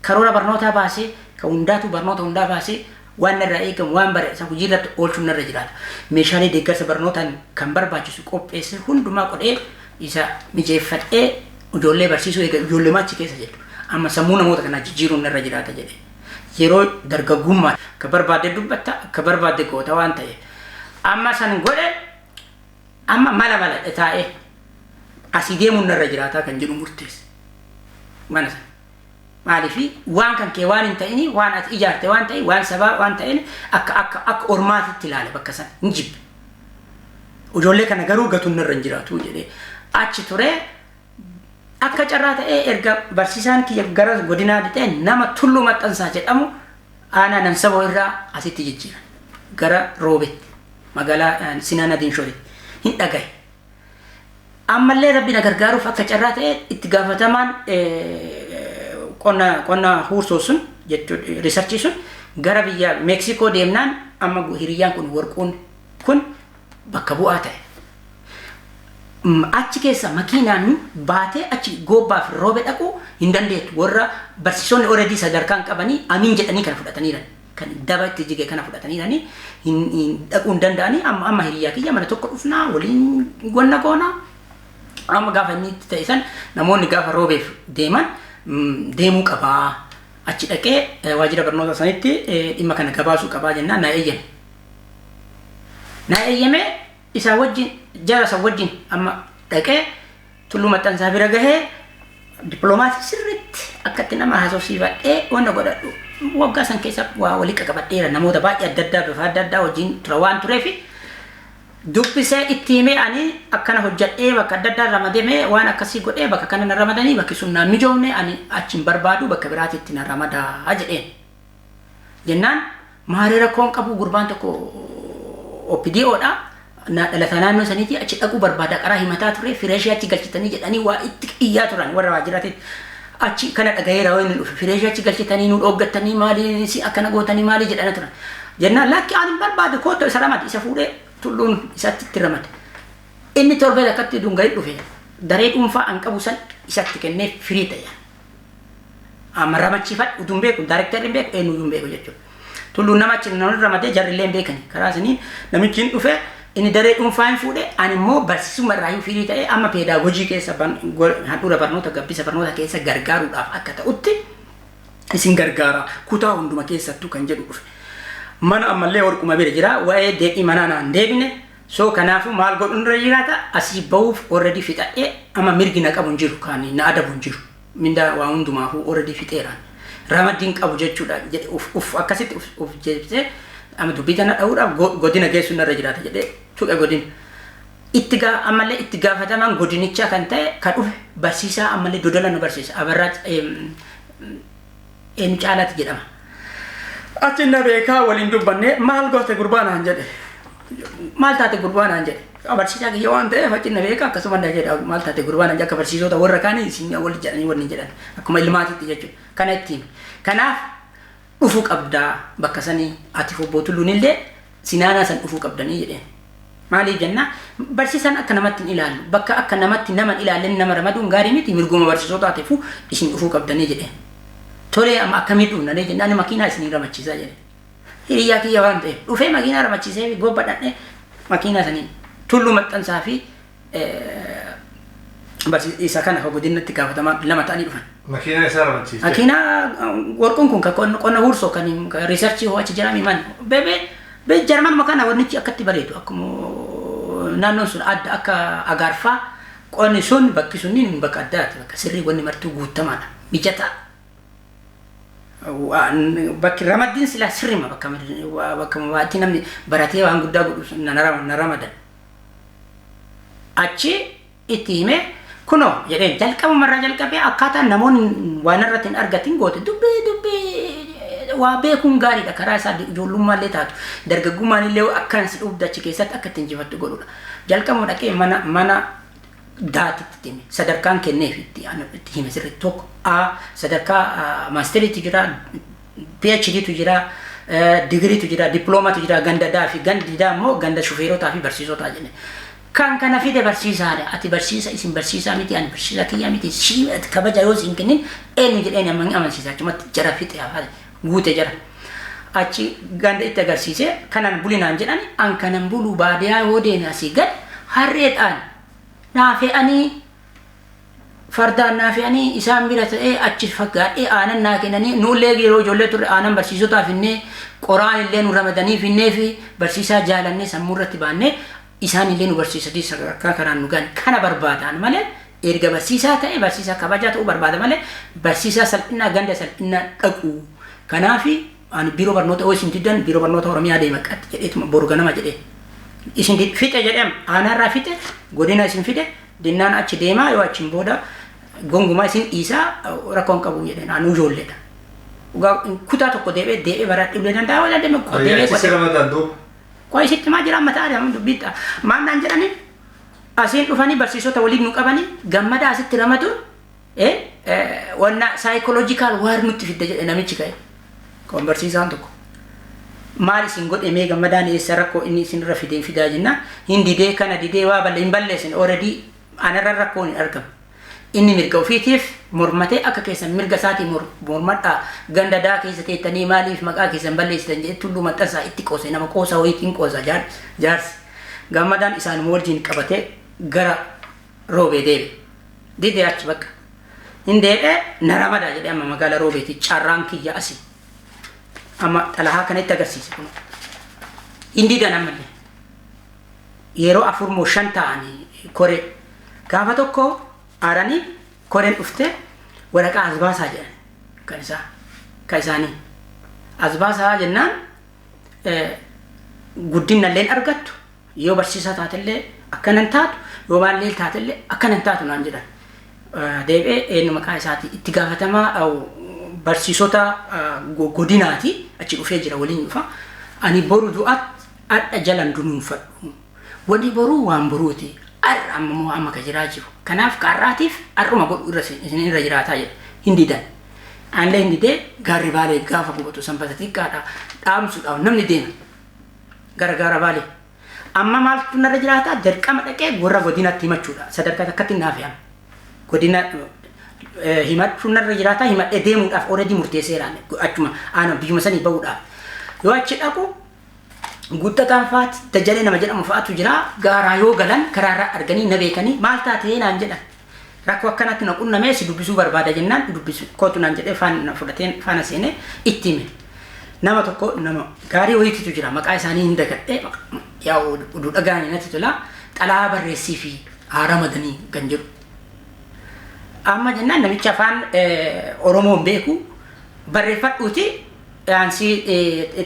Karoora barnootaa baasee, kan hundaatu barnoota hundaa baasee, waan narraa eegamu waan bara isa hojii irratti oolchuun narra jiraata. Meeshaalee deeggarsa barnootaan kan barbaachisu qopheessee hundumaa godhee isa mijeeffadhee ijoollee barsiisuu eega ijoollee achi keessa jedhu. Amma sammuu namoota kanaa jijjiiruun narra jiraata jedhe. Yeroo dargaggummaa akka barbaadde dubbatta, akka barbaadde goota waan ta'eef. Amma san godhe, amma mala mala taa'ee asii deemuun narra jiraataa kan jedhu murteesse. Mana sana. Maaliifi waan kan kee waan hin ta'ini, waan ati ijaarte waan ta'e, waan sabaa waan ta'in akka akka akka ormaatitti ilaale bakka sana hin jibbe. Ijoollee kana garuu gatuun narra hin jiraatu jedhee achi turee, akka carraa ta'ee erga barsiisaan kiyya gara godinaa ta'e nama Tulluu Maxxansaa jedhamu aanaa Nansaboo irraa asitti jijjiiran gara Roobetti, magaalaa Sinaana Diinshootitti hin dhagaye. Ammallee Rabbi na gargaaruuf akka carraa ta'e itti gaafatamaan qonna huursoo sun jechuun research sun gara biyya Meeksikoo deemnaan amma hiriyyaan kun Warquun kun bakka bu'aa ta'e. Achi keessa makiinaan baatee achi Goobbaaf Roobe dhaquu hin dandeettu. Warra barsiisonni already sadarkaan qabanii amiin jedhanii kana fudhataniiran. Kan daba itti jige kana fudhataniiranii hin dhaquu hin danda'anii. Amma amma hiriyyaa kiyya mana tokko dhufnaa waliin gonna goonaa. Amma gaafa inni itti ta'e san namoonni gaafa Roobeef deeman deemuu qabaa. Achi dhaqee waajjira barnoota sanitti dhimma kana gabaasuu qabaa jennaan naa eeyyame. Naa eeyyame, isaa wajjin, jara isa wajjin amma dhaqee Tulluu Maxxansaa bira gahee dippiloomaasii sirriitti akkatti nama haasofsiifadhee wanna godhadhu waggaa san keessa waa walii qaqabadheera, namoota baay'ee adda addaa bifa adda addaa wajjin tura waan tureef dubbisee itti himee, ani akkana hojjadhee bakka adda addaa ramadamee waan akkasii godhee bakka kana na ramadanii, bakki sun naan mijoofne, ani achi hin barbaadu, bakka biraatitti na ramadaa jedheen. Jennaan maaree rakkoon qabu, gurbaan tokko OPDOdha. Na dhalata naannoo saniiti, achi dhaquu barbaada, qaraa himataa ture, fresh achi galchitanii jedhanii waa itti iyyaa turan warra waajjiraatitti. Achi kana dhagayeera, waan inni dhufe fresh achi galchitanii nu dhooggattanii, maali si akkana gootanii maali jedhanii turan. Jennaan lakki, ani hin barbaadu, kootu isa ramade, isa fuudhee Tulluun isatti itti ramade. Inni torbee akkatti dungarii dhufe daree dhuunfaa an qabu san isatti kennee firii ta'e. Amma ramachiifadhu utuu hin beeku, daarektarri hin beeku, eenyuyyuu hin beeku jechuudha. Tulluun nama achi nama ramadee jarri illee hin beekani. Karaa isiniin namichi hin dhufe, inni daree dhuunfaa hin fuudhe, ani immoo barsiisummaa irraa firii ta'e amma pedagogy keessa handhuura barnoota gabbisa barnoota keessa gargaaruudhaaf akka ta'utti isin gargaara kutaa hunduma keessattuu kan jedhu dhufe. Mana ammallee Warquma bira jira, waa'ee deebii manaa naan deebine. So kanaafuu maal godhuun irra jiraata? Asii bahuuf already fixadhee amma mirgi na qabu hin jiru, kan na adabu hin jiru. Mindaa waa hundumaafuu already fixeeraan. Ramaddiin qabu jechuudha jedhe uf uf akkasitti uf uf jeebisee amma dubbii tana dha'uudhaaf godina geessuun narra jiraata jedhee tuqe godina. Itti gaa ammallee itti gaafatamaan godinichaa kan ta'e kan dhufe barsiisaa ammallee Dodala nu barsiisa. Abarraa eenyu Caalaati jedhama. Achi na beekaa, waliin dubbanne, maal goote gurbaa naan jedhe. Maal taate gurbaa naan jedhe. Barsiisaa kiyya waan ta'eef achi na beekaa, akkasuma na jedha, maal taate gurbaa naan jedhe, akka barsiisota warra kaanii isin wal jedhanii wanni jedhan akkuma ilmaatitti jechuudha. Kana ittiin. Kanaaf dhufuu qabdaa bakka sanii, ati obbo Tulluun illee Sinaanaa san dhufuu qabdanii jedheen. Maaliif jennaa, barsiisaan akka namatti hin ilaallu, bakka akka namatti nama hin ilaallen nama ramaduun gaarii miti, mirguma barsiisotaatiifuu isin dhufuu qabdanii jedheen. Tolee, amma akkamii dhufnanii jennaan makiinaa isinii ramachiisaa jedhe. Hiriyaa kiyya waan ta'eef dhufee makiinaa ramachiisee fi Gobba dhaqnee makiinaa saniin Tulluu Maxxansaa fi isa kana ka godinatti gaafatamaa lama ta'anii dhufan. Makiinaa isaa ramachiiste. Makiinaa Warquun kun kan qonna huursoo kan research hoo achi jiraami man bebe be Jarman kana wannichi akkatti bareedu, akkuma naannoon sun adda akka Agaarfaa, qonni sun bakki sunniin bakka addaati, bakka sirrii wanni martuu guutamaadha, mijataa. Bakki ramaddiin silaa sirrima bakka bakka waatti namni baratee waan guddaa godhu na ramadan. Achi itti himee kunoo jedheen, jalqabumarraa jalqabee akkaataa namoonni waan irratti hin argatin goote, dubbii dubbii waa beekuun gaariidha, karaa isaa ijoollummaa taatu dargaggummaan illee akkan si dhufdu achi keessatti akka ittiin injifattu godhudha. Jalqabuma dhaqee mana mana daatitti hime, sadarkaan kenneef itti itti hime sirriitti, tokko A sadarkaa maasteriitu jira, PhDtu jira, digiriitu jira, dippiloomaatu jira, ganda daa fi gandi daa immoo ganda shufeerotaa fi barsiisotaa jenne. Kan kana fide barsiisaadha. Ati barsiisa, isin barsiisaa miti, ani barsiisaa kiyyaa miti. Sii ati kabaja yoo isin kennin eenyu jedheen amansiisa. Achumatti jara fixe, afaan guute jara. Achi ganda itti agarsiise, kanan bulinaan jedhani, an kanan bulu baadiyaa yoo deeme asii gad harreedhaan naa fe'anii, fardaan naa fe'anii, isaan bira ta'ee achi fagaadhee aanan naa kennanii. Nullee yeroo ijoollee turre aanan barsiisotaaf finnee, qoraan illee nu ramadanii finnee fi barsiisaa jaalannee sammuu irratti baannee isaan illee nu barsiisanii sadarkaa kanaan nu gahan. Kana barbaadaan malee, erga barsiisaa ta'e barsiisaa kabajaa ta'uu barbaada malee barsiisaa salphinaa ganda salphinaa dhaqu. Kanaafi ani biiroo barnoota yoo isin diddan biiroo barnoota Oromiyaa deema qatti jedheetuma boru ganama jedhee. Isin fixe jedheem, aanaarraa fixe, godina isin fide dinnaan achi deemaa, yoo achiin booda gongumaa isin dhiisaa, rakkoon qabu jedheen. Anu ijoolleedha. Kutaa tokko deebi'ee deebi'ee baradhuu illee danda'a waan deeme deebi'ee Achi si ramadan duuba. Qoy, isitti maa jira amma ta'aa dubbiitta. Maal naan jedhani, asiin dhufanii barsiisota waliin nu qabanii, Gammadaa asitti ramaduun wanna psychological war nutti fidde jedhe namichi ka'e. Kan barsiisaan tokko. Maal isin godhe mee Gammadaan, eessa rakkoo inni isinirra fidee fidaa jenna, hin didee, kana didee, waa balle hin balleessin, already anarra rakkoon hin argamu. Inni mirga ofiitiif mormatee akka keessan mirga isaatii mormadhaa, ganda daa keessa teettanii maaliif maqaa keessan balleessitan jedhee Tulluu Maxxansaa itti qoose, nama qoosaa wayiitiin qoosa jaarsi. Gammadaan isaanuma wajjin qabatee gara Roobee deebe. Didee achi bakka. Hin deebi'ee na ramadaa jedhee, amma magaalaa Roobeeti carraan kiyya asii. Amma xalahaa kana itti agarsiise kun. Hin didan ammallee. Yeroo afur moo shan ta'anii koree. Gaafa tokko aaranii koreen dhuftee waraqaa as baasaa jedhan kan isaa kan isaanii. As baasaa jennaan, guddina illee argattu, yoo barsiisaa taatellee akkanan taatu, yoo maallee taatellee akkanan taatu naan jedhan. Deebi'ee eenyu maqaa isaati, itti gaafatamaa barsiisota godinaati, achi dhufee jira, waliin dhufa. Ani boru du'aatti adha jalan dunuunfadhu. Wanni boruu waan boruuti. Har'a amma moo amma ka jiraa jiru. Kanaaf kaarraatiif har'uma godhu irra isin irra jiraataa jedhe. Hin didan. Anillee hin didee, gaarri Baalee gaafa gubatu sanbata xiqqaadha dhaamsuudhaaf namni deema. Gara gaara Baalee. Amma maaltu narra jiraata? Dirqama dhaqee warra godinatti himachuudha. Sadarkaa takkatti naaf fe'ama. Godina himachuu narra jiraata, himadhee deemuudhaaf already murteesseera achuma aana biyyuma sanii bahuudhaaf. Yoo achi dhaqu Guuttataan fa'aati, Dajalee nama jedhamu fa'aatu jira. Gaaraa yoo galan karaarraa arganii na beekanii, maal taatee naan jedhan. Rakkoo akkanatti na qunnamee si dubbisuu barbaada jennaan, dubbisu kootu naan jedhee faana fudhateen faana seenee itti hime. Nama tokko, nama gaarii wayiitu jira, maqaa isaanii hin dagadhee, yaa oduu dhagaanii natti tola, xalaa barreessii fi haa ramadanii kan jedhu. Amma jennaan namicha afaan Oromoo hin beeku, barreeffadhuuti aansii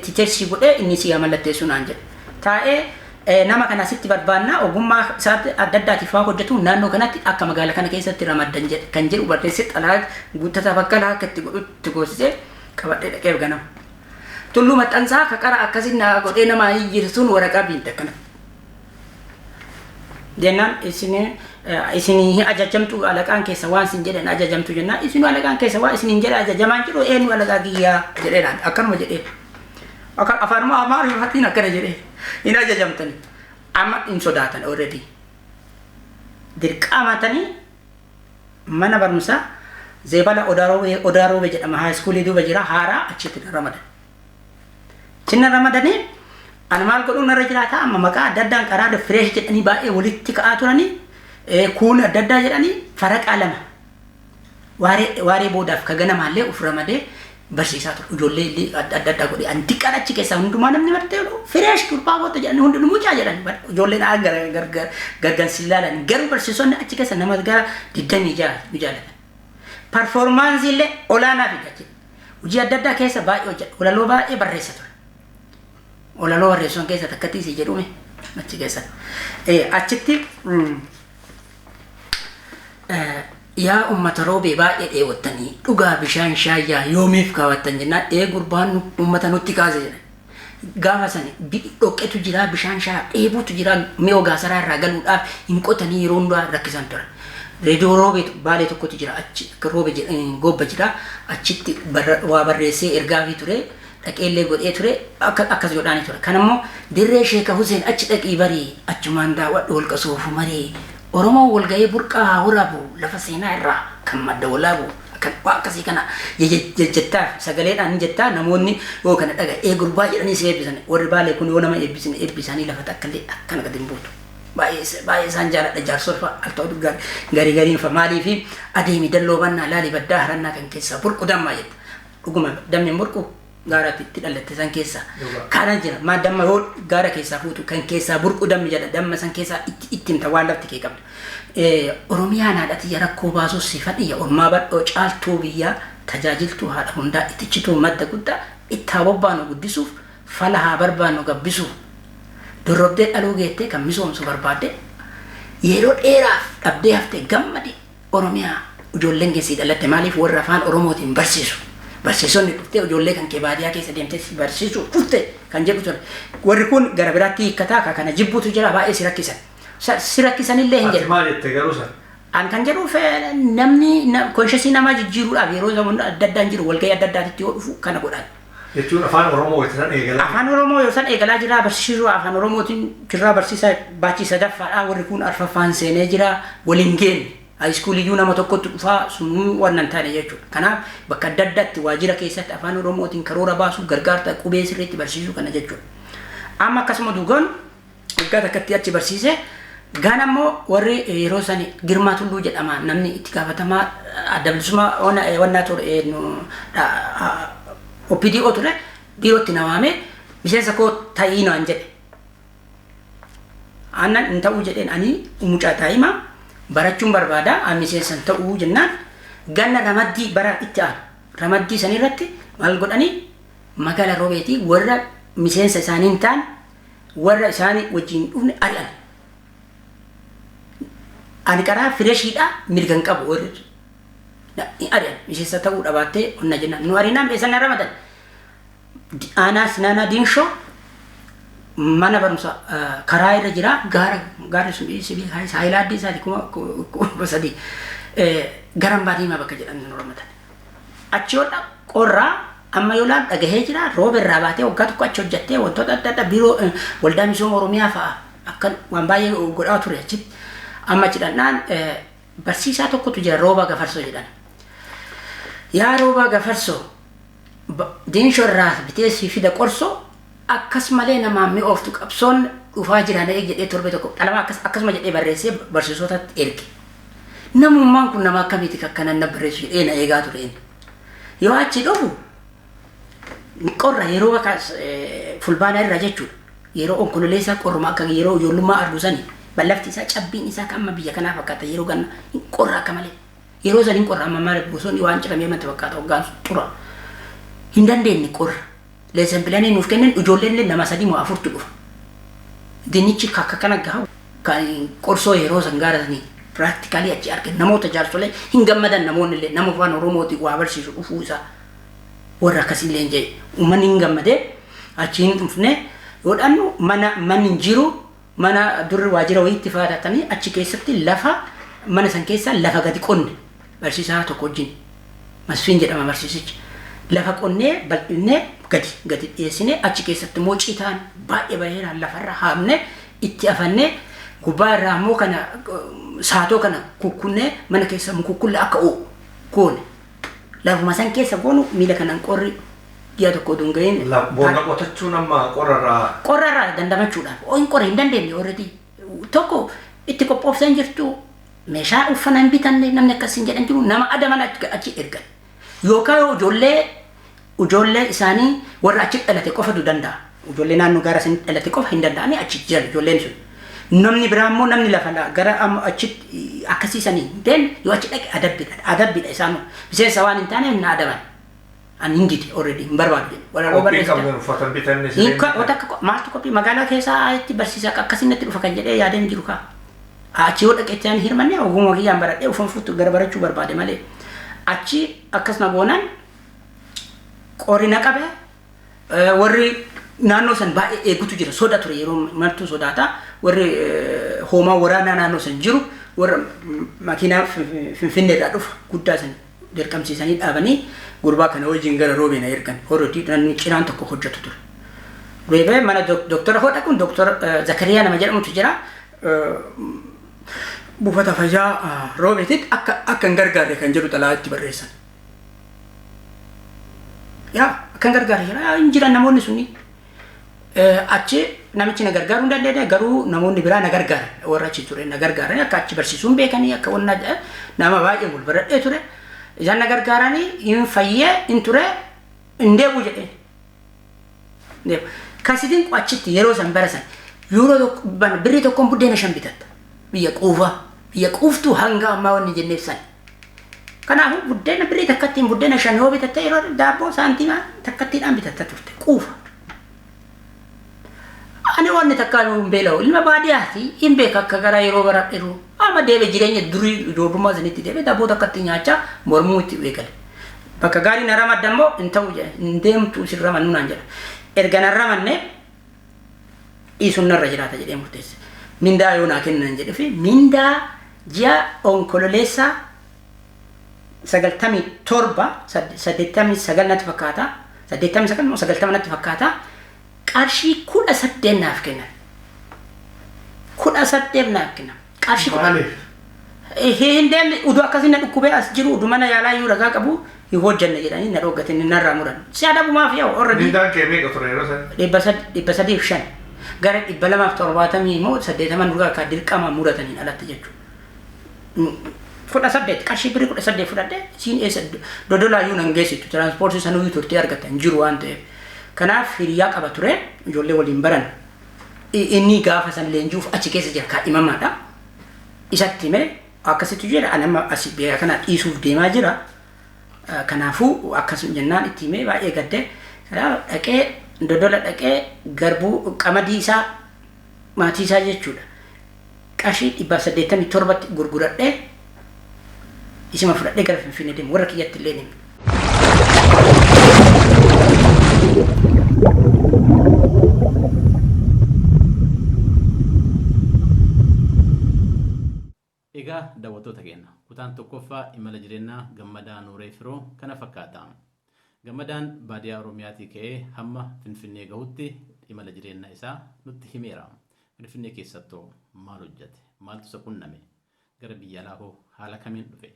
teachersii godhee inni si mallatteessuu naan jedhe. Taa'ee nama kana asitti barbaannaa, ogummaa isaatti adda addaatiif waa hojjetu, naannoo kanatti akka magaala kana keessatti ramaddan jedhe kan jedhu barreessee, xalaa Guuttataa Baqqalaa akka itti godhutti goosisee qabadhee dhaqeef ganama. Tulluu Maxxansaa ka qara akkasii naa godhee nama jijjiirsu sun waraqaa biinte akkana. Jennaan isin ajajamtu, alaqaan keessa waan isin jedhan ajajamtu jennaan, isin alaqaan keessa waan isin hin jedhan ajajamaan jiru, eenyu alaqaa kiyyaa jedhee akkanuma jedhee. Akka afaanuma Amaariffaatiin akkana jedhee, hin ajajamtani. Amma hin sodaatan already. Dirqamatanii mana barumsaa Zeebala Odaa Roobee jedhama, high schoolii duuba jira, haaraa, achitti na ramadan. Achi ramadanii ani maal godhuun narra jiraata? Amma maqaa adda addaan karaa fresh jedhanii baay'ee walitti ka'aa turanii, kuun adda addaa jedhanii, faraqaa lama waaree waaree boodaaf ka ganamaallee uf ramadee barsiisaa ture. Ijoollee illee adda addaa godhee, ani xiqqaan achi keessaa hundumaa namni martee fresh gurbaa goota jedhanii, hundinuu mucaa jedhanii ijoolleen gargar gargar ilaalan, garuu barsiisonni achi keessa nama gara 26 nu jaalatan. Performance illee olaanaa fida jechuudha. Hojii adda addaa keessa baay'ee hojjedha. Walaloo baay'ee barreessa ture. Walaloo barreessuun keessa takka si jedhume achi keessa. Achitti yaa uummata Roobee baay'ee dheebottanii, dhugaa bishaan shaayyaa yoomiif kaawwattan jennaan, ee gurbaan uummata nutti kaase jedhan. Gaafa sani dhoqqetu jira, bishaan shaayyaa dheebuutu jira, mi'oo gaasaraa irraa galuudhaaf hin qotanii, yeroo hundaa rakkisan turan. Reediyoo Roobee Baalee tokkotu jira, achi Roobee gobba jira, achitti waa barreessee ergaafii ture. Dhaqeellee godhee ture, akkas godhaanii ture. Kan ammoo dirree Sheeka Huseen achi dhaqii barii, achumaan daawwadhu holqa Soofu Marii. Oromoon walgahee burqaa haa waraabu, lafa seenaa irraa kan madda walaabu. Kan waa akkasii kana jejjettaaf sagaleedhaan jettaa, namoonni yoo kana dhaga ee gurbaa jedhanii si eebbisan. Warri Baalee kun yoo nama eebbisan eebbisanii lafa takka illee akkana gadi hin buutu. Baay'ee baay'ee isaan jaaladha, jaarsol fa'a al ta'u garii gariin fa'a. Maaliifi adeemi dalloo bannaa laali baddaa harannaa kan keessaa burqu dammaa jetta. Dhuguma dammi hin burqu gaara itti dhalatte san keessa. Kana jira maa damma yoo gaara keessaa fuutu kan keessaa burqu dammi jedha, damma san keessaa itti itti himta waan lafti kee qabdu. Oromiyaan haadha tiyya, rakkoo baasuus si fadhiyya, ormaa bal'oo caaltuu biyyaa, tajaajiltuu haadha hundaa, itichituu madda guddaa, itti haa bobbaanu guddisuuf, fala haa barbaannu gabbisuuf. Dorrobdee dhaluu geettee kan misoomsu barbaadde, yeroo dheeraaf dhabdee haftee, gammadi Oromiyaa, ijoolleen keessii dhalatte. Maaliif warra afaan Oromootiin barsiisu? Barsiisonni dhuftee ijoollee kan kee baadiyyaa keessa deemtee si barsiisu dhufte kan jedhu ture. Warri kun gara biraatti hiikkataa akka kana jibbuutu jira, baay'ee si rakkisan. Si rakkisanillee hin Ati jedhu. Maal jette garuu san? An kan jedhuuf namni conscious namaa jijjiiruudhaaf yeroo namoonni adda addaan jiru, walgahii adda addaatitti yoo dhufu kana godhan. Jechuun afaan Oromoo wayita san eegalaa. Afaan Oromoo yoo san eegalaa jira, barsiisuu afaan Oromootiin jirraa, barsiisaa baachii sadaffaadhaa, warri kun arfaffaan seenee jira, waliin geenne. High school iyyuu nama tokkotti dhufaa, sunuu waan hin taane jechuudha. Kanaaf bakka adda addaatti waajjira keessatti afaan Oromootiin karoora baasuu gargaarta, qubee sirriitti barsiisuu kana jechuudha. Amma akkasuma duugaan waggaa takkatti achi barsiise. Gaan ammoo warri yeroo sani Girmaa Tulluu jedhama, namni itti gaafatamaa Adda Bilisummaa wannaa ture, OPDO ture, biirootti na waamee miseensa koo ta'ii naan jedhe. Aannan hin ta'uu jedheen, ani mucaa daa'imaa barachuun barbaada, ani miseensa hin ta'uu jennaan, ganna ramaddii bara itti aanu ramaddii san irratti maal godhanii, magaalaa Roobeetii warra miseensa isaanii hin taane, warra isaanii wajjin dhufne ari'an. Ani karaa fresh iidha, mirga hin qabu, warri ari'an miseensa ta'uu dhabaattee onna jennaan nu ari'naan eessa na ramadan? Aanaa Sinaanaa Diinshoo, mana barumsa karaa irra jira, gaara, gaarri sun haayilaandii isaati 3000, Garambaa Diimaa bakka jedhamu nu ramadan. Achi yoo qorraa amma yoo laal dhagahee jira, rooba irraa baatee waggaa tokko achi hojjattee wantoota adda addaa biiroo Waldaa Misooma Oromiyaa fa'a akka waan baay'ee godhaa ture achitti. Amma achi dhaqnaan barsiisaa tokkotu jira, Roobaa Gafarsoo jedhan. Yaa Roobaa Gafarsoo, Diinshoo irraa bitee si fida qorsoo, akkas malee namaan mi'ooftu qabsoon dhufaa jira na eeg jedhee torbe tokko qalama akkas akkasuma jedhee barreessee barsiisotatti erge. Namummaan kun nama akkamiiti akkanan na barreessu jedhee na eegaa ture inni. Yoo achi dhufu qorra, yeroo akka Fulbaana irra jechuudha. Yeroo Onkololeessaa qorruma akka yeroo ijoollummaa argu sani, lafti isaa cabbiin isaa kan amma biyya kanaa fakkaata, yeroo ganna hin qorra akka malee. Yeroo san hin qorra, amma maal bosonni waan ciramee matti fakkaata, hoggaan xura. Hin dandeenye qorra. Lesson plan ii nuuf kennan, ijoolleen illee nama sadii moo afurtu dhufa. Dinnichi akka kana gahu kan qorsoo yeroo san gaara sanii practically achi arge, namoota jaarsolee hin gammadan, namoonni illee nama afaan Oromootiin waa barsiisu dhufuu isaa warra akkasii illee hin jedhe, uummanni hin gammadee. Achi hin dhufne, yoo dhannu mana manni hin jiru, mana durri waajjira wayiitti faatatanii achi keessatti lafa mana san keessa lafa gadi qonne, barsiisaa tokko wajjin, Masfiin jedhama barsiisichi, lafa qonnee bal'innee gadi gadi dhiyeessine. Achi keessatti immoo citaan baay'ee baheeraan lafarra haamne itti afannee, gubbaa irraa immoo kana saatoo kana kukkunnee mana keessa mukukkulle akka o'u goone. Lafuma san keessa goonu miila kanan qorri ji'a tokko utuu hin gahin. Boolla qotachuun amma qorrarraa. Qorrarraa dandamachuudhaaf. Hin qorre, hin dandeenye already. Tokko itti qophoofsee hin jirtu, meeshaa uffana hin bitanne, namni akkasiin jedhan jiru, nama adaman achi ergan. Yookaan yoo ijoollee isaanii warra achi dhalate qofatu danda'a. Ijoollee naannoo gaara sanitti dhalate qofa hin danda'anii achi jiran ijoolleen sun. Namni biraa immoo, namni lafa gara amma achitti akkasiisanii hin deemne, yoo achi dhaqe adabbiidha. Adabbiidha isaan miseensa waan hin taaneef na adaban. Ani hin dide already, hin barbaadu jedhe. Walaloo Qophii barreessite. qabdan, uffata hin bitanne. Hin wata maaltu qophii magaalaa keessaa itti barsiisaa akkasiin natti dhufa kan jedhee yaadeen jiru kaa. Achi yoo dhaqetti ani hirmanne, ogummaa kiyyaan baradhee ufan fuutu gara barachuu barbaade malee. Achi akkasuma goonaan qorri na qabe. Warri naannoo san baay'ee eegutu jira, soda ture, yeroo martuu sodaata. Warri hoomaa waraanaa naannoo san jiru, warra makiinaa Finfinnee irraa dhufa guddaa san Dirqamsiisanii dhaabanii gurbaa kana wajjin gara Roobee na ergan. Horotii namni cinaan tokko hojjetu ture. Deebi'ee mana doktora hoo dhaquun doktora Zakariyaa nama jedhamutu jira. Buufata fayyaa Roobeetitti akka hin gargaarre kan jedhu xalayaa itti barreessan. Yaa akka hin gargaarre jira hin jiran namoonni sunni. Achi namichi na gargaaruu hin dandeenye, garuu namoonni biraa na gargaaran, warra achi ture na gargaaran, akka achi barsiisuun beekanii akka wannaa nama baay'ee wal baradhee ture. Isaan na gargaaranii hin fayyee hin ture, hin deebi'u jedheen. Kasitiin achitti yeroo san bara san yuuroo tokko birrii tokkoon buddeena 5 bitatta. Biyya quufaa, biyya quuftuu hanga ammaa wanni jenneef san. Kanaafuu buddeena birrii takkattiin buddeena 5 yoo bitatte, yeroo daabboo saantiima takkattiidhaan bitatta turte quufa. Ani wanni takka hin beela'u, ilma baadiyyaati, hin beeka akka gara yeroo bara dheeruu amma deebe jireenya durii ijoollummaa sanitti deebe daabboo takkatti nyaachaa mormuu itti eegale. Bakka gaarii na ramadda immoo hin ta'u jedhe, hin deemtu isin ramannu naan jedha. Erga na ramanne dhiisuun narra jiraata jedhee murteesse. Mindaa yoo naa kennan jedhe fi mindaa ji'a Onkololeessaa 97, 89 natti fakkaata, 89 moo 90 natti fakkaata, qarshii 18 naaf kennan. 18 naaf kennan. Qarshii kudha. Maaliif? Hin deemne, utuu akkasii na dhukkubee as jiru, utuu mana yaalaa iyyuu ragaa qabu hin hojjanne jedhanii na dhooggatanii narraa muran. Si adabumaaf yaa'u already. Mindaan kee meeqa ture yeroo sana? 305 gara 270 moo 80 duraa akka dirqama murataniin alatti jechuudha. 18, qarshii birrii 18 fudhadhe, siin eessa Dodolaayyuu nan geessitu, tiraanspoortii sanuyyuu turtee argata hin jiru waan ta'eef. Kanaaf hiriyaa qaba ture, ijoollee waliin baran. Inni gaafa san leenji'uuf achi keessa jira, kaadhimamaadha. Isatti himee akkasitti jedha, ani amma asi biyya kana dhiisuuf deemaa jira. Kanaafuu akkas jennaan itti himee baay'ee gaddee. Kanaaf dhaqee Dodola dhaqee garbuu qamadii isaa maatii isaa jechuudha. Qarshii 187tti gurguradhee isuma fudhadhee gara Finfinnee deemu, warra kiyyatti illee hime. Egaa daawwattoota keenya, kutaan tokkoffaa imala jireenyaa Gammadaa Nuuree Firoo kana fakkaata. Gammadaan baadiyaa Oromiyaatii ka'ee hamma Finfinnee gahutti imala jireenya isaa nutti himeera. Finfinnee keessattoo maal hojjete? Maaltu isa qunname? Gara biyya alaa hoo haala kamiin dhufe?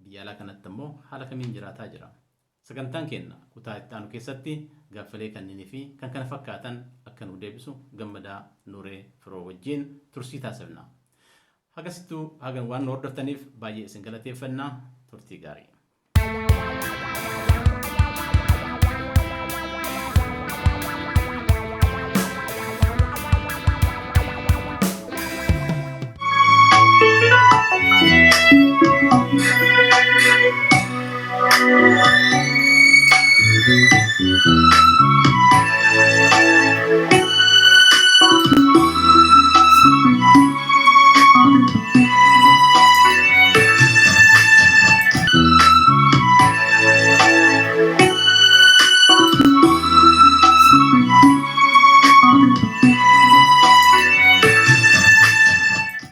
Biyya alaa kanatti immoo haala kamiin jiraataa jira? Sagantaan keenya kutaa itti aanu keessatti gaaffilee kanneenii fi kan kana fakkaatan akka nu deebisu Gammadaa Nuuree Firoo wajjin tursii taasifna. Hagasittuu hagan waan nu hordoftaniif baay'ee isin galateeffanna, turtii gaarii.